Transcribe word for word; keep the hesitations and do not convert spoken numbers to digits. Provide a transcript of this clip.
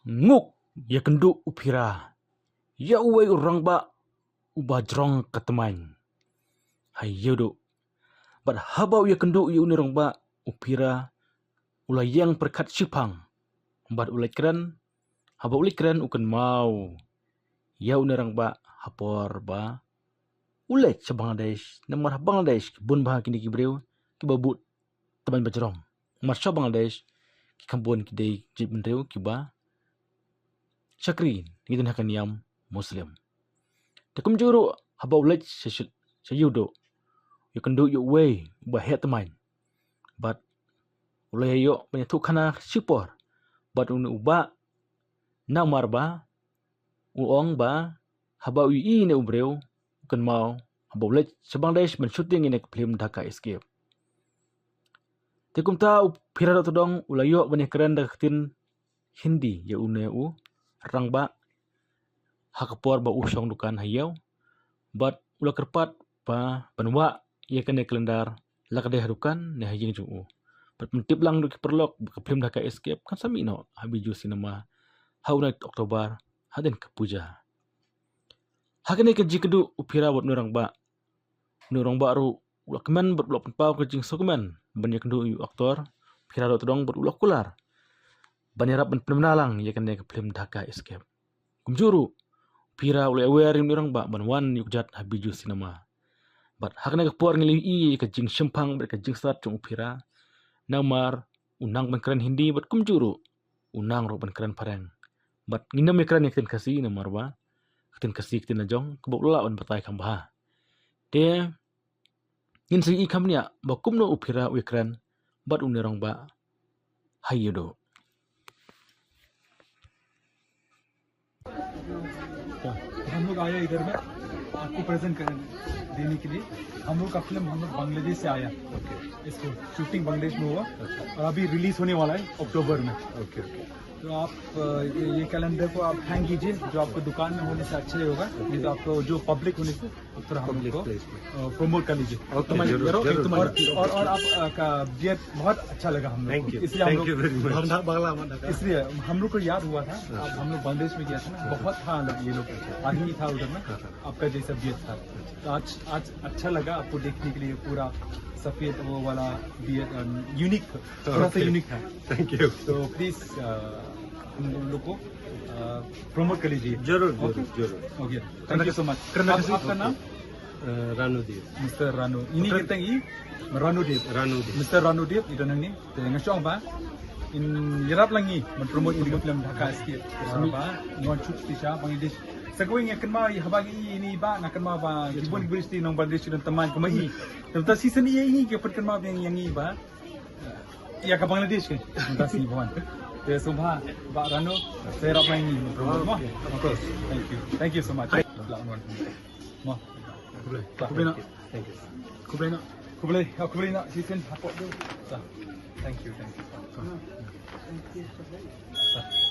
nguk ïakynduh u Phira ïa uwei u rangbah uba jrong ka tmaiñ ha Ïewduh. Bad haba u ïakynduh ïa une u rangbah, u Phira u la ïeng pyrkhat shipang bad u leit kren. Haba u leit kren u kynmaw ïa une u rangbah ha por ba u leit sha Bangladesh, namar ha Bangladesh ki bun bha kine ki briew kiba buh tmaiñ ba jrong. Namar sha Bangladesh ki kham bun ki dei ki jaitbynriew kiba shakri, ngi don ha ka niam Muslim. Te kumjuh ruh haba u leit sha, sha, sha Ïewduh, u ïakynduh ïa uwei uba heh tmaiñ. Bad u la ïoh ban ïathuh khana shipor bad une u bah, namar ba u ong ba haba u ïohi ïa une u briew u kynmaw haba u leit sha Bangladesh ban shooting ïa kane ka film Dhaka Escape. Te kumta u Phira Dohtdong u la ïoh ban ïakren da ka ktien Hindi ïa une u rangbah ha ka por ba u shong dukan ha ïew. Bad u la kyrpad ba ban wah ïa kane ka calendar la ka dei ha dukan ne ha ïing jong u. Bad pyntip lang da ki paralok ba ka film Dhaka Escape kan sa mih noh ha Bijou Cinema ha u nai October hadien ka puja. Ha kane ka jingïakynduh u Phira bad une u rangbah, une u rangbah ruh u la kmen bad u la pynpaw ka jingsngewkmen ban ïakynduh ïa u actor Phira Dohtdong bad u la kular ban ïarap ban pynbna lang ïa kane ka film Dhaka Escape. Kumjuh ruh u Phira u la ïawer ïa une u rangbah ban wan ïa u kjat ha Bijou Cinema. Bad ha kane ka por ngi la ïohi ïa ka jingshemphang bad ka jingstad jong u Phira, namar u nang ban kren Hindi bad kumjuh ruh u nang ruh ban kren phareng. Bad ngim ïakren ïa ka ktien Khasi namar ba ka ktien Khasi ka ktien la jong kaba u lah ban batai kham bha. Te ngin sa ïohi kham bniah ba kumno u Phira u ïakren bad une u rangbah ha Ïewduh. हम लोग आया इधर में आपको प्रेजेंट करने देने के लिए। हम लोग का फिल्म हम लोग बांग्लादेश से आया। इसको शूटिंग बांग्लादेश में हुआ और अभी रिलीज होने वाला है अक्टूबर में। ओके ओके तो आप अ, ये ये कैलेंडर को आप हैंग कीजिए, जो आपको दुकान में होने से अच्छा ही होगा, नहीं तो आपको जो पब्लिक होने से थोड़ा हम लोग को प्लेस में प्रमोट कर लीजिए। ओके जरूर जरूर और और और आपका बियर बहुत अच्छा लगा हम लोग Thank को, you इसलिए हम thank you लोग very much इसलिए हम लोग को याद हुआ था, अब हम लोग बांग्लादेश में गया था ना, बहुत था ये लोग, आदमी था उधर ना, आपका जैसा बियर था। तो आज आज अच्छा लगा आपको देखने के लिए, पूरा सफेद वो वाला बियर यूनिक, थोड़ा सा Okay. यूनिक था। Thank you तो प्लीज हम लोग को प्रमोट कर लीजिए। जरूर जरूर जरूर okay, thank you so much. आपका नाम? Ranudeep mister Ranu. Ini kita ngi Ranudev. Ranudeep Mister Ranudev, ito nang ni. Te nga shong ba in yarap lang ngi ban promote ïa ka film Dhaka Escape. Ba ngi wan shoot sha Bangladesh. Sa kawei nga kynmaw ïa haba ngi ini ba nga kynmaw ba ki bun ki british nong Bangladesh don tmaiñ kumba hi. Te mynta shisien ïa hi ki pynkynmaw ïa ngi ba ïa ka Bangladesh kan. Mynta shisien ba wan. Te sngewbha Bah Rano, sa yarap lang ngi ban promote mo. Of course Thank you. Thank you so much. Mo. Khublei khublei noh Khublei noh. Khublei noh. Shisien hapok tu. Thank you. Thank you.